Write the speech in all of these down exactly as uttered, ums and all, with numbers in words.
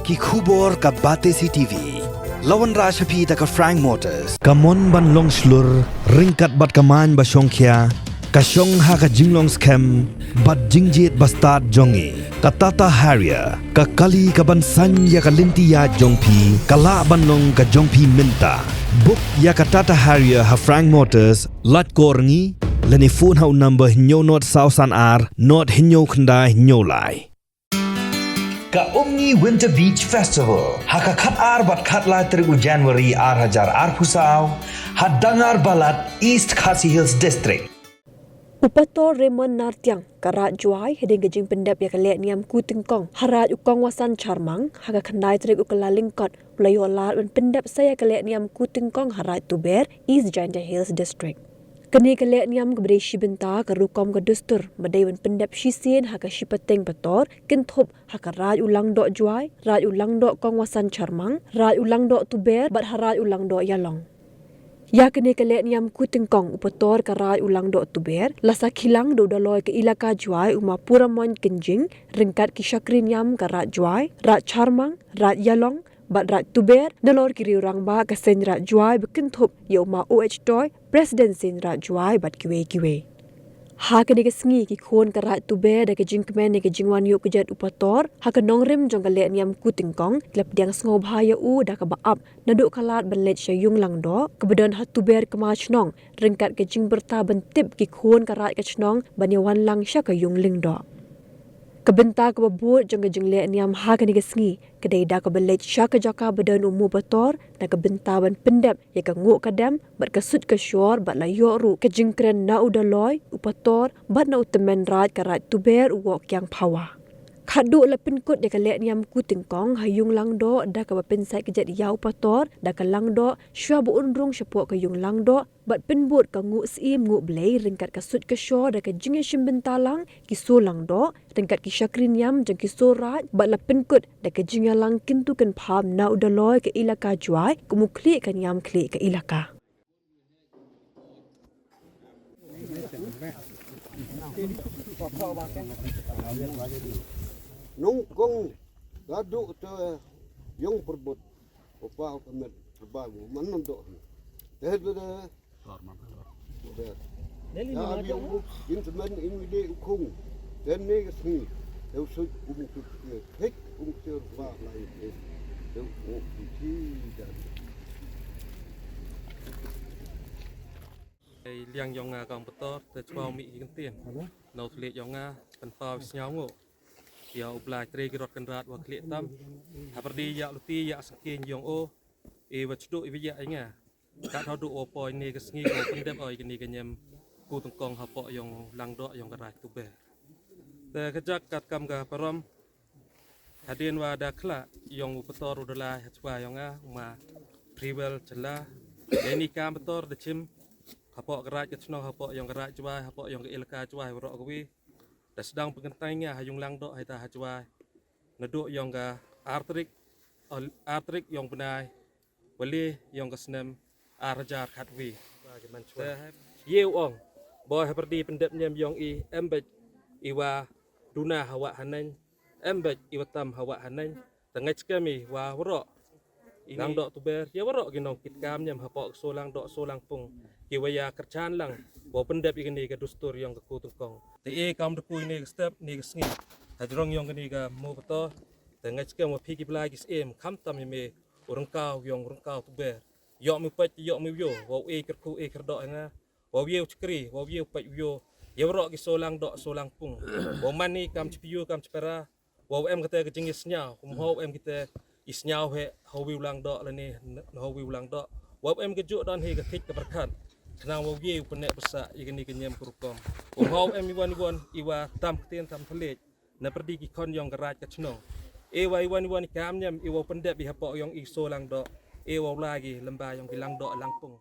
Ki khubor ka Batesi T V. La wanrah sha phi da ka Frank Motors. Ka mon ban long shlur, ryngkat bad ka main ba shongkhia, ka shong ha ka jinglong skhem bad jingjied ba stad jong ngi. Ka Tata Harrier, ka kali ka ban saiñ ïa ka lynti ïaid jong phi, ka lah ban long ka jong phi mynta. Book ïa ka Tata Harrier ha Frank Motors, lait call ngi, lane phone ha u number hynñiew nod saw san ar, nod hynñiew khyndai hynñiew lai. Ka Umngi Winter Beach Festival ha ka khat ar bad khat lai tarik u January ar hajar arphew saw ha Dangar Balat, East Khasi Hills District. U Pastor Raymond Nartiang, ka Raid Jwai, hadien ka jingpyndep ïa ka lehniam Ku Tyngkong ha Raid u Kong Wasan Charmang ha ka khyndai tarik u Kyllalyngkot, u la ïoh lad ban pyndep sa ïa ka lehniam Ku Tyngkong ha Raid Tuber, East Jaintia Hills District. Kane ka lehniam kaba dei shi bynta ka rukom ka dustur ba dei ban pyndep shisien ha ka shi pateng pastor, kynthup ha ka Raid u Langdoh Jwai, Raid u Langdoh Kong Wasan Charmang, Raid u Langdoh Tuber bad ha Raid u Langdoh Ïalong. Ïa kane ka lehniam Ku Tyngkong, u pastor ka Raid u Langdoh Tuber la sakhi lang da u Daloi ka Elaka Jwai u Ma Puramon Kynjing, ryngkat ki shakri niam ka Raid Jwai, Raid Charmang, Raid Ïalong bad Raid Tuber, nalor ki riew rangbah ka Seiñ Raid Jwai ba kynthup ïa u Ma O H Toi, President Seiñ Raid Jwai bad kiwei kiwei. Ha kane ka sngi, ki khun ka Raid Tuber da ka jingkmen ïa ka jingwan ïuh kjat u pastor ha ka nongrim jong ka lehniam Ku Tyngkong, ki la pdiang sngewbha ïa u da kaba ap naduh ka lad ban leit sha Ïung Langdoh kaba don ha Tuber Kma Shnong, ryngkat ka jingbyrta ban tip ki khun ka raid ka shnong ban ïa wan lang sha ka Ïung Lyngdoh. Ka bynta kaba bud jong ka jinglehniam ha kane ka sngi ka dei da kaba leit sha ka jaka ba don u Mo Pastor da ka bynta ban pyndep ïa ka nguh ka dem bad ka sut ka shor, bad la ïoh ruh ka jingkren na u Daloi, u Pastor bad na u tymmen raid ka Raid Tuber, u Woh Kiang Phawa. Khatduh la pynkut ïa ka lehniam Ku Tyngkong ha Ïung Langdoh da kaba pynsait kjat ïa u Pastor da ka Langdoh shuwa ba un rung shapoh ka Ïung Langdoh, bad pynbud ka nguh Syiem nguh Blei ryngkat ka sut ka shor da ka jingïashim bynta lang ki Soo Langdoh ryngkat ki shakri niam jong ki Soo Raid, bad la pynkut da ka jingïalang kyntu kynpham na u Daloi ka Elaka Jwai kum u khlieh ka niam khlieh ka elaka. Nyngkong la duh te ïong pyrbud, u pa u ka met u ba u man nang doh. Te de de. Ïa ïong u jingtymmen ïong i dei u khung. Te ne ka sngi te u sut u mukut ke thik u mukut ba lai te. Te u mukut ki dan. Ei, liang ïong nga kam pastor te chwa u mih ki ktien. Nau thylliej ïong nga pynpaw sñiaw nguh ïa u Blai trei ki rot kynrad wa khlieh tam. Ha pyrdi ïa luti ïa sngkien ïong o. E wa chduh i wa ïa i nga. Ka thaw duh o poi ne ka sngi ko pyndep oi kani ka ñiam Ku Tyngkong hapoh ïong Langdoh ïong ka Raid Tuber. Te ka jak kat kam ka parom. Hadien wa da khla ïong u pastor u Dalai ha chwa ïong nga, u Ma Priwel Chela. Dei ni kam pastor da chim hapoh ka raid ka chnong, hapoh ïong ka Raid Jwai, hapoh ïong ka elaka Jwai, waroh kawi. Da sdang pynkyntang nga ha Ïung Langdoh ha ita ha Jwai. Naduh ïong ka ar tarik, ar tarik ïong bnai, wali ïong ka snem ar hajar khatwi. Te ïe u ong, boi ha pyrdi pyndep ñiam ïong i, em beit i wa duna ha wah haneng, em beit i wa tam ha wah haneng. Te ngeit skhem i wa waroh i Langdoh Tuber, ïa waroh ki nongkit kam ñiam hapoh ka Soo Langdoh Soo Langpung ki wa ïa kyrchan lang wa pyndep i kani ka dustur ïong ka Ku Tyngkong. Te e kam da ku i ne ka step ne ka sngi ha jrong ïong kani ka Mo Pastor. Te ngeit skhem wa phi ki Blai ki Syiem, khamtam i me u ryngkaw ïong u ryngkaw Tuber. Ïoh mi peit ïoh mi wio, wa u e kyrkhu e kyrdoh nga. Wa u ïe u chkri, wa u ïe u peit u ïo. Ïa waroh ki Soo Langdoh Soo Langpung. Wa u man ni kam chipio kam chipera. Wa u em kata ka jingïasñiaw, kum ho u em kita i sñiaw he, ho wi u Langdoh lane, ho wi u Langdoh. Wa u em ka juk don he ka thik ka pyrkhat. Khnang wa u ïe u pyneh pynsah ïa kani ka ñiam ka rukom. Kum ho u em i wan i wan i wa tam ktien tam thylliej. Na pyrdi ki khon ïong ka raid ka chnong. E wa i wan i wan i kam ñiam i wa u pyndep i hapoh ïong i Soo Langdoh. E wa u lai ki lymba ïong ki Langdoh Langpung.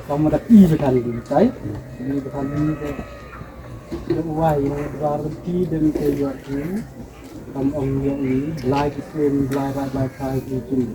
Ka mada i ba kan tai, i ba kan de, de wai ne dwar ti den te yo i, kam ong yo i, lai ki sim, lai rai, lai kai ki sim.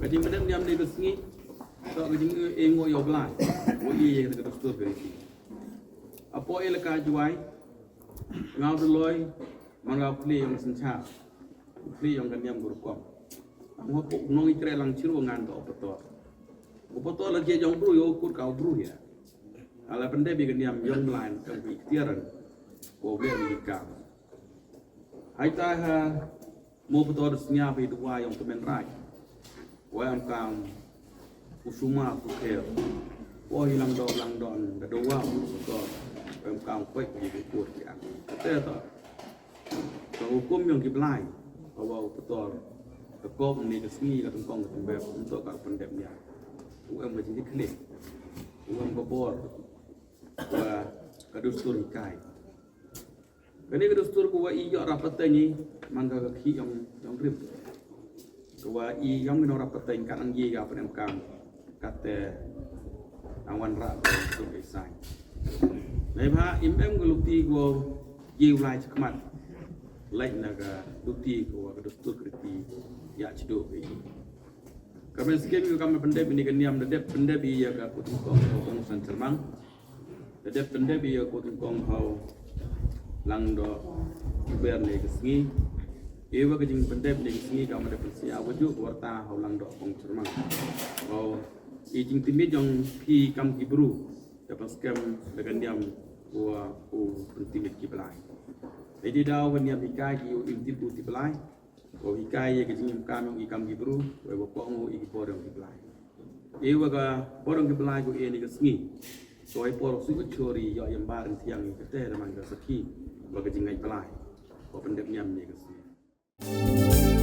Ka jingpyndep niam ne ka sngi, to ka jingïeng ïa u Blai, u ïeng ïa ka dustur ka riti. Hapoh ïalehkai Jowai, nga u Dolloi, man nga u khlieh ïong ka synshar, u khlieh ïong ka niam ka rukom. Nga u nongïatrei lang shuh ruh ngan ka u pastor. U pastor la jia jong u bru ïa u kut ka u bru ïa. Nga la pyndep ïa ka niam ïong Blai, ka iktiar ko wer ïa ka. Hai ta ha mo pastor da sñiaw ba i dawa ïong tymmen raij. Wa em kam u sumar u kher. Wa hi lang do lang don da dawa u pastor. Wa em kam kwek ki kur ki ang. Te to. Ka hukum ïong ki Blai. Ka wa u pastor. Ka kop ni ka sngi ka tengkong ka tembep. Untuk ka pyndep nia. U em ka jingklik. U em ka bor. Wa ka dustur hikai. Kane ka dustur ka wa i ïoh rap pateng i man ka ka khih ïong ïong rim. Ka wa i ïong ino rap pateng ka nang i ka pynemkam kate nang wan rap ka dustur ka isai. Nai ba im em ka luti ka wa i u lai chakmat. Lain na ka luti ka wa ka dustur ka riti ïa chido ka i. Ka men skem ïa ka men pyndep ini ka niam da dep pyndep ïa ka kutungkong ka kong san chermang. Da dep pyndep ïa ka kutungkong hau lang do ber ne ka sngi. Ïa wa ka jing pyndep ne ka sngi ka men da pynsia wa ju ka warta hau lang do kong chermang. Hau i jing timit jong phi kam ki bru da pyn skem da ka niam wa u pyntimit ki Blai. Edi daw ka niam hikai ki u im tip u tip Blai. Ko hikai ïa ka jingim kam ïong i kam ki bru, wei wa ko ngo i ki bor ïong ki Blai. I wa ka bor ïong ki Blai ko i ni ka sngi. Ko i por su ka chori ïa i ambar in thiang i ka te da man ka sakhi wa ka jingngeit Blai. Ko pyndep niam ni ka sngi.